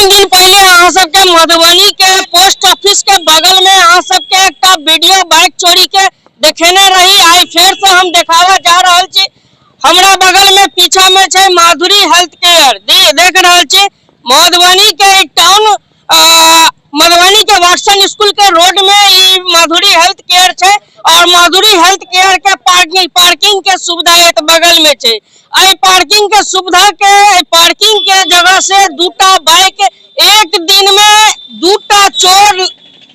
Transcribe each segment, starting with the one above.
दिन पहिले अहाँ सबके मधुबनी के पोस्ट ऑफिस के बगल में अहाँ सबके एकटा वीडियो बाइक चोरी के देखेने रही। आइ फेर से हम देखावा जा रहल छी। हमरा बगल में पीछा में छै माधुरी हेल्थ केयर, देख रहल छी मधुबनी के टाउन, मधुबनी के वाटसन स्कूल के रोड में ई माधुरी हेल्थ केयर छै और माधुरी हेल्थ केयर के पार्किंग के सुविधा एक बगल में छै। एहि पार्किंग के सुविधा के, एहि पार्किंग के जगह से दूटा बाइक एक दिन में दूटा चोर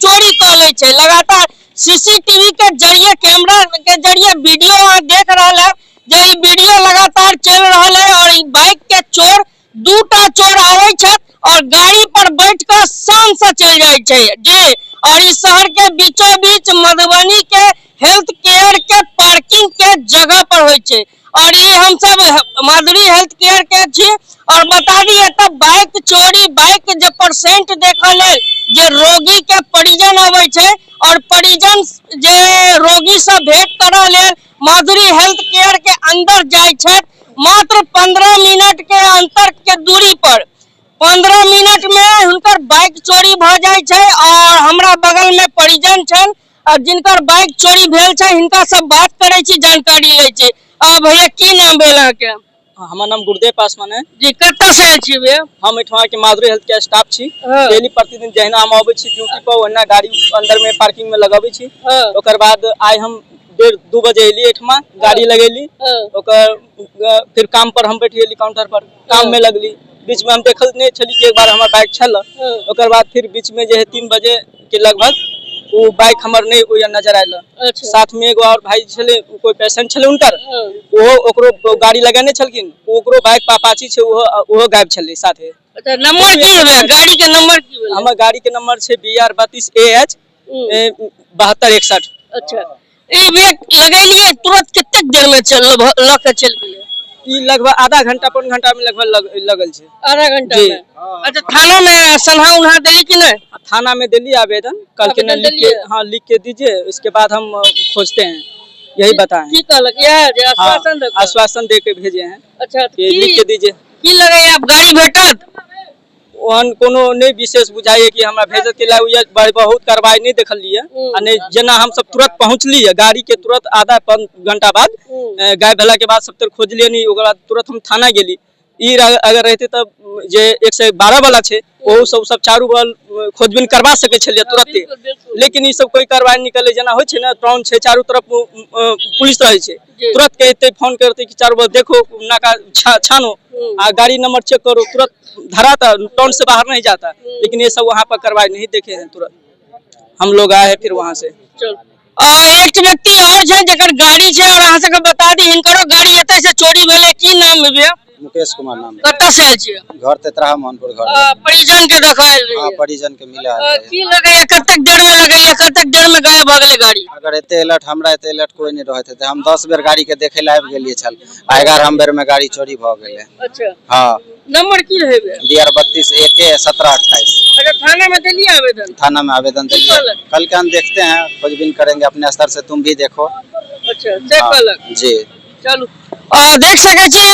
चोरी कऽ लै छै। लगातार सीसीटीवी के जरिए, कैमरा के जरिए वीडियो अहाँ देख रहल है जे ई वीडियो लगातार चलि रहल है और ई बाइक के चोर, दूटा चोर आबै छथि और गाड़ी पर बैठ कऽ शान से चलि जाइ छै जी। और इस शहर के बीचों बीच मधुबनी के हेल्थ केयर के पार्किंग के जगह पर होइ छै और ई हमसब माधुरी हेल्थ केयर के छी। और बता दी एतऽ बाइक चोरी, बाइक जे परसेंट देखऽ लेल जे रोगी के परिजन अबै छै और परिजन जे रोगी से भेंट करऽ लेल माधुरी हेल्थ केयर के अंदर जाइ छथि, मात्र 15 मिनट के अंतर के दूरी पर 15 मिनट में हुनकर बाइक चोरी भऽ जाइ छै। और हमरा बगल में परिजन छनि और जिनकर बाइक चोरी भेल छै, हिनका से बात करै छी, जानकारी लै छी। भैया, की नाम भेल अहाँके? हमर नाम गुरुदेव पासवान है। जी, कतऽ से आयल छी भैया? हम एहिठमा के माधुरी हेल्थ के स्टाफ छी। डेली प्रतिदिन जहिना हम अबै छी ड्यूटी पर, ओहिना गाड़ी अंदर में पार्किंग में लगबै छी। ओकर बाद आइ हम 1:30-2 बजे एली एहिठमा, गाड़ी लगेली, ओकर फिर काम पर हम बैठ गेली, काउंटर पर काम में लगली। बीच में हम देखल नहीं छली कि एक बार हमर बाइक छल। ओकर बाद फिर बीच में जे है 3 बजे के लगभग ओ बाइक हमर नहीं ओया नजर आयल। साथ में एगो और भाई छले, उ कोई पेशेंट छले हुनकर, ओहो ओकरो गाड़ी लगेने छलखिन, ओकरो बाइक अपाची छै, ओहो गायब छलै साथे। अच्छा, नंबर की भेल गाड़ी के? नंबर की भेल? हमर गाड़ी के नंबर छै बी आर 32 ए एच 7261। अच्छा, ई भैया लगेलिए तुरंत कतेक देर में चल लऽ के चलि गेलै? ई लगभग आधा घंटा पौन घंटा में लगभग लगल छै। आधा घंटा जी। में? अच्छा, थाना में सन्हा उन्हा देली कि नहीं? थाना में दिली आवेदन कल के आवेदन लिख के। देलिए? हाँ, लिख के दीजिए, इसके बाद हम खोजते हैं, यही बताएं। की कहलक इएह जे हाँ, आश्वासन दऽ कऽ? आश्वासन दे के भेजे हैं अच्छा, तऽ कि लिख के दीजिए। की लगैया, आब गाड़ी भेटत? ओहन कोनो नहि विशेष बुझाइए कि हमरा भेजत के लाए, बहुत कार्रवाई नहीं देखलिए आ नहि जेना हम सब तुरंत पहुँचलिए गाड़ी के तुरंत आधा घंटा बाद गायब भेला के बाद सब तर खोजलिए नहीं, ओकर बाद तुरंत हम थाना गेली। ई अगर रहते तब जे 112 वाला छै ओहो सब सब चारू बगल खोजबीन करवा सकै छलियै तुरंते, बिल्कुल, बिल्कुल। लेकिन ई सब कोई कार्रवाई निकले जेना होइ छै ने, टाउन छै, चारू तरफ पुलिस रहै छै, तुरंत कहते फोन करते कि चारू बगल देखो, नाका छानो आ गाड़ी नंबर चेक करो, तुरंत धराता, टाउन से बाहर नहीं जाता। लेकिन ये सब वहाँ पर कार्रवाई नहीं देखे हैं, तुरंत हम लोग आए हैं फिर वहाँ से। चल, एक व्यक्ति और छै जकर गाड़ी छै और अहाँ सबके बता दी हिनकरो गाड़ी एतै से चोरी भेलै। की नाम भैया? मुकेश कुमार नाम। कतऽ से आयल छियै? घर तेतराहा मोहनपुर घर। परिजन के देखायल हाँ, रहियै? परिजन के मिला। की लगैया, कतेक देर में लगैया, कतेक देर में गायब भऽ गेलै गाड़ी? अगर एते अलर्ट, हमरा एते अलर्ट कोई नहीं रहत हेतै। हम 10 बेर गाड़ी के देखे ला आबि गेलियै छल आ 11 बेर में गाड़ी चोरी भऽ गेलै। हाँ। नंबर की रहै बे? बी आर 32 ए के 1728। अच्छा, थाना में देलियै आवेदन? थाना में आवेदन की दिलिए। कहलक? कल के हम देखते हैं, खोजबीन करेंगे अपने स्तर से, तुम भी देखो। अच्छा, से हाँ, कहलक? जी। चलू, देख सकै छी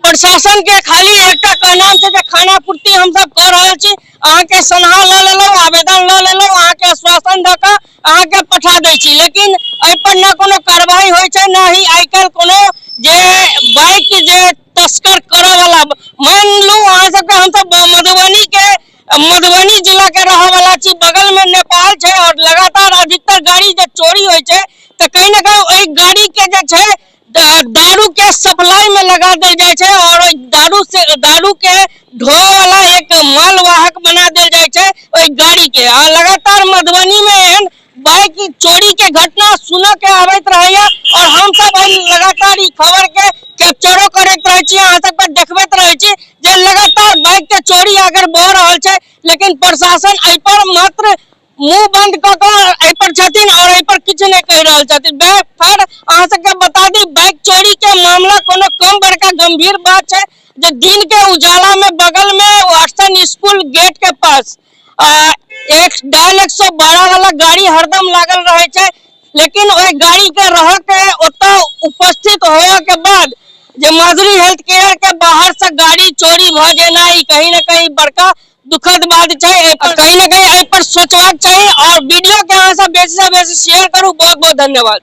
प्रशासन के खाली एकटा कहनाम छै जे खाना पूर्ति हमसब कऽ रहल छी, अहाँके सनहा लऽ लेलहुँ, आवेदन लऽ लेलहुँ, अहाँके आश्वासन दऽ कऽ अहाँके पठा दै छी, लेकिन एहि पर न कोनो कार्रवाई होइ छै, न ही आइ काल्हि कोनो जे बाइक जे तस्कर करऽ वाला। मानि लू अहाँ सबके हमसब मधुबनी के, मधुबनी जिला के रहऽ वाला छी, बगल में नेपाल छै और लगातार अधिकतर गाड़ी जे चोरी होइ छै तऽ कहीं ना कहीं ओहि गाड़ी के जे छै दारू के सप्लाई में लगा देल जाइ छै और ओहि दारू से दारू के ढोए वाला एक माल वाहक बना देल जाइ छै ओहि गाड़ी के। आ लगातार मधुबनी में एहन बाइक चोरी के घटना सुनऽ के आबैत रहैया और हमसब एहि लगातार ई खबर के कैप्चरो करैत रहै छी, अहाँ सबके देखबैत रहै छी जे लगातार बाइक के चोरी अगर भऽ रहल छै, लेकिन प्रशासन एहि पर मात्र मुंह बंद कऽ कऽ एहि पर छथिन और एहि पर किछु नहि कहि रहल छथिन। फेर अहाँ सबके बता दी, बाइक चोरी के मामला कोनो कम बड़का गंभीर बात छै जे दिन के उजाला में बगल में वाटसन स्कूल गेट के पास एक डायल 112 वाला गाड़ी हरदम लागल रहे छै, लेकिन ओहि गाड़ी के रह के ओतऽ उपस्थित होए के बाद जे माधुरी हेल्थ केयर के बाहर से गाड़ी चोरी भऽ जेनाइ कहीं ना कहीं बड़का दुखद बात छै। एहि पर कहीं ना कहीं एहि पर सोचबाक चाही और वीडियो के अहाँ सब बेसी से बेसी शेयर करू। बहुत बहुत धन्यवाद।